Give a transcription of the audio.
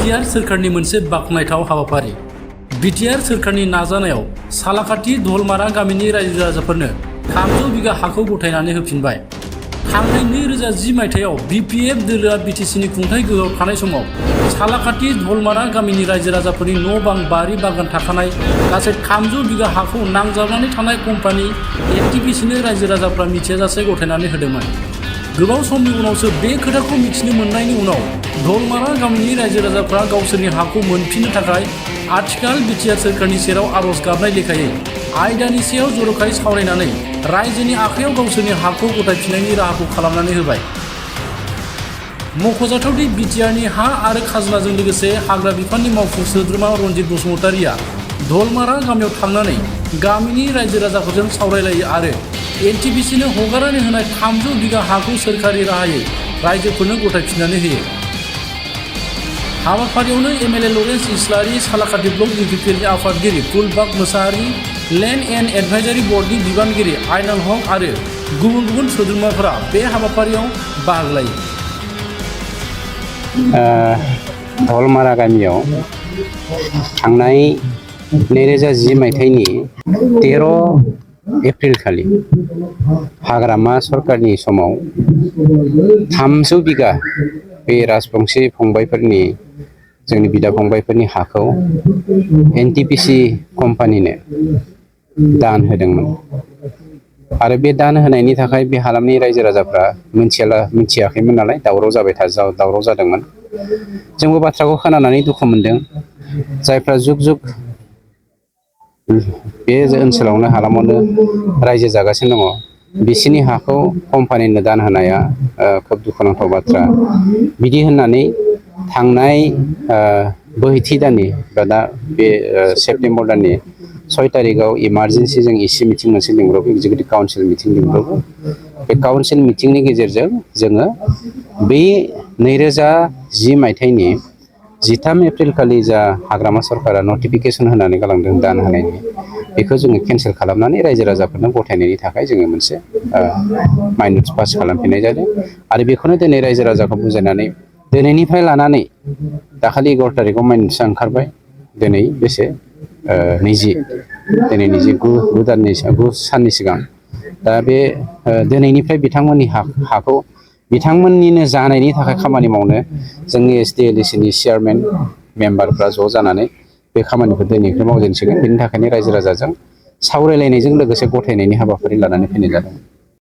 BTR सोरखारनि मोनसे बाखनायथाव हाबाफारि। बिटिआर सोरखारनि नाजानायाव सालाकाटि धलमारा गामिनि रायजो राजाफोरनो 300 बिगा हाखौ गथायनानै होफिनबाय। थांनाय 2010 मायथाइयाव बिपिएफ दोलोआ बिटिसिनि खुंथाय गोहोआव थानाय समाव सालाकाटि धलमारा गामिनि रायजो राजाफोरनि न' बां बारि बागान थाखानाय गासै 300 बिगा हाखौ नांजाबनानै थानाय कम्पानि एनटिपिसिनो रायजो राजाफ्रा मिथियाजासे गथायनानै होदोंमोन। गोबाव समनि उनावसो बे खोथाखौ मिथिनो मोननायनि उनाव धलमारा गामिनि रायजो राजाफ्रा गावसोरनि हाखौ मोनफिननो थाखाय आथिखाल बिटिआर सोरखारनि सेराव आर'ज गाबनाय लेखायै आयदानि सायाव जर'खायै सावरायनानै रायजोनि आखायाव गावसोरनि हाखौ गथायफिननायनि राहाखौ खालामनानै होबाय। मख'जाथावदि बिटिआरनि हा आरो खाजोनाजों लोगोसे हाग्रा बिफाननि मावफुं सोद्रोमा रनजित बसुमतारिया धलमारा गामियाव थांनानै गामिनि रायजो राजाफोरजों सावरायलायो आरो एनटिपिसिनो हगारनानै होनाय 300 बिगा हाखौ सोरखारि राहायै रायजोफोरनो गथायफिननानै होयो। हाबाफारियावनो एमएलए लरेन्स इस्लारि, सालाकाटि ब्लक बिपिपिएलनि आफादगिरि फुलबाग मोसाहारि, लेन्ड एन्ड एडभाइजारि बर्डनि बिबानगिरि आइनाल हक आरो गुबुन गुबुन सोद्रोमाफोरा बे हाबाफारियाव बाहागो लायो। धलमारा गामियाव थांनाय 2010 मायथाइनि 13 एप्रिल खालि हाग्रामा सरकारनि समाव 300 बिगा बे राजबंशी फंबायफोरनि जोंनि बिदा फंबायफोरनि हाखौ एनटिपिसि कम्पानिनो दान होदोंमोन आरो बे दान होनायनि थाखाय बे हालामनि रायजो राजाफ्रा मिथियाखैमोन नालाय दावराव जादोंमोन। जोंबो बाथ्राखौ खोनानानै दुखु मोनदों। जायफ्रा जुग जुग बे ओनसोलावनो हालामावनो रायजो जागासिनो दङ बिसिनि हाखौ कम्पानिनो दान होनाया खोब दुखुनांथाव बाथ्रा। बिदि होननानै थांनाय बोहैथि दाननि दा बे सेप्तेम्बर दाननि 6 तारिखआव इमारजेन्सि जों इसि मिटिं मोनसे लिंब्रबो, एक्जिकिउटिभ काउन्सिल मिटिं लिंब्रबो। बे काउन्सिल मिटिंनि गेजेरजों जोङो बै 2010 मायथाइनि 13 एप्रिल खालि जा हाग्रामा सरकारा नटिफिकेसन होनानै गालांदों दान होनायनि, बेखौ जोङो केन्सेल खालामनानै रायजो राजाफोरनो गथायनायनि थाखाय जोङो मोनसे माइन'ट्स पास खालामफिननाय जादों आरो बेखौनो दिनै रायजो राजाखौ बुजायनानै दिनैनिफ्राय लानानै दाखालि 11 तारिखआव माइन'ट्सआ ओंखारबाय। दिनै बेसे 9 साननि सिगां दा बे दिनैनिफ्राय बिथांमोननि हाखौ बिथांमोननिनो जानायनि थाखाय खामानि मावनो जोंनि एसडिएलडिसिनि चेयारमेन मेम्बारफ्रा ज' जानानै बे खामानिखौ दिनैनिफ्राय मावजेनसिगोन। बेनि थाखायनो रायजो राजाजों सावरायलायनायजों लोगोसे गथायनायनि हाबाफारि लानानै फैनाय जादों।